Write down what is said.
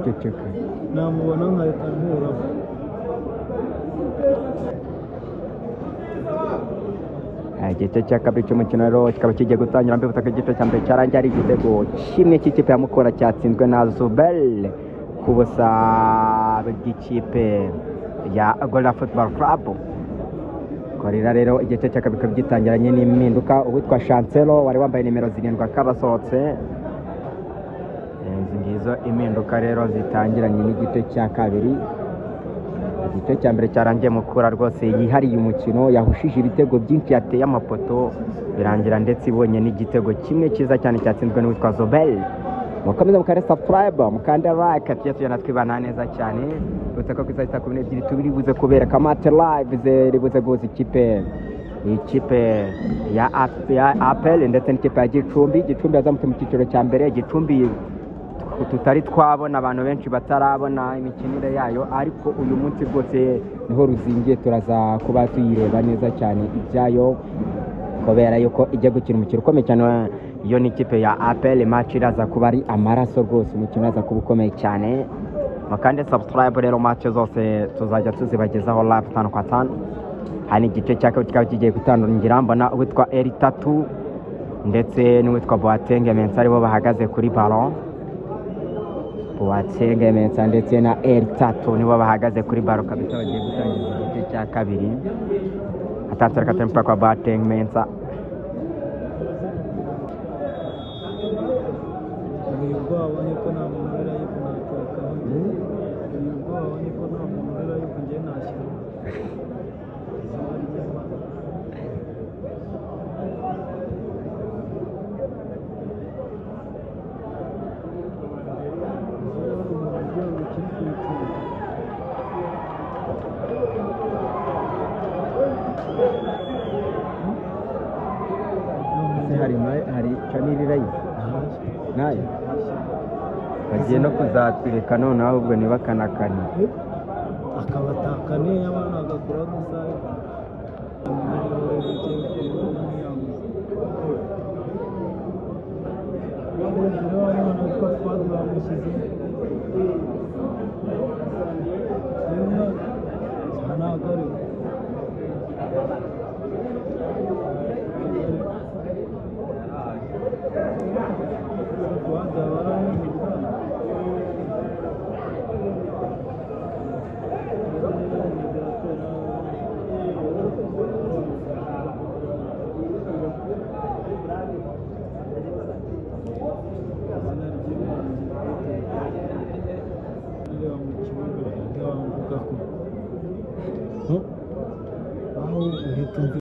Ceceka. Namubona nkahita nkuraho. Igice cya kabiri cy'umukino rero kikaba kigiye gutangira. Mbibutsa ko igice cya mbere cyarangiye ari igitego kimwe cy'ikipe ya Mukura cyatsinzwe na Zubel ku busa bw'ikipe ya Gorilla Football Club. Gorilla rero, igice cya kabiri kikaba gitangiranye n'impinduka. Uwitwa Chancelo wari wambaye nimero 7 akaba asohotse. Izi ngizo impinduka rero zitangiranye n'igice cya kabiri. Igice cya mbere cyarangiye Mukura rwose yihariye umukino, yahushije ibitego byinshi, yateye amapoto birangira, ndetse ibonye n'igitego kimwe cyiza cyane cyatsinzwe n'uwitwa Zobel. Mukomeze mukande subscribe, mukande like, tujye tugenda twibana neza cyane. Uretse ko ku isaha 12:00 tubiri buze kubereka match live ziri buze guhuza ikipe ya APR ndetse n'ikipe ya Gicumbi. Gicumbi yazamutse mu cyiciro cya mbere. Gicumbi tutari twabona, abantu benshi batarabona imikinire yayo, ariko uyu munsi rwose niho ruzingiye, turaza kuba tuyireba neza cyane ibyayo, kubera yuko ijya gukina umukino ukomeye cyane. Iyo ni ikipe ya APR, match iraza kuba ari amaraso rwose, umukino uraza kuba ukomeye cyane. Mukande subscribe rero, match zose tuzajya tuzibagezaho live tanu kwa tanu. Hano igice cya kabiri kikaba kigiye gutangira. Mbona uwitwa Eri Tatu ndetse n'uwitwa Boateng Mensah aribo bahagaze kuri ballon. Boateng Mensah ndetse na El Tatu nibo bahagaze kuri ballon kabisa, bagiye gutangiza igice cya kabiri. Atanze, reka umupira kwa Boateng Mensah. Uyu ubwo wabonye ko nta muntu uri live naterekaho njye. Uyu ubwo wabonye ko nta muntu uri live, njye nashyira izina ry'Imana. Umuntu ugira ngo ukine kuri TV. Hari channel live nayo bagiye no kuzatwereka noneho, ahubwo ntibakanakane. Akabatakane abana agakora gusa. Witwa Fuadi bamushyize ntabwo ari we. Fuadi aba ari umurwayi. Izina ry'Imana reba mu kibuga ntiwamvuga ko aho uhita umva.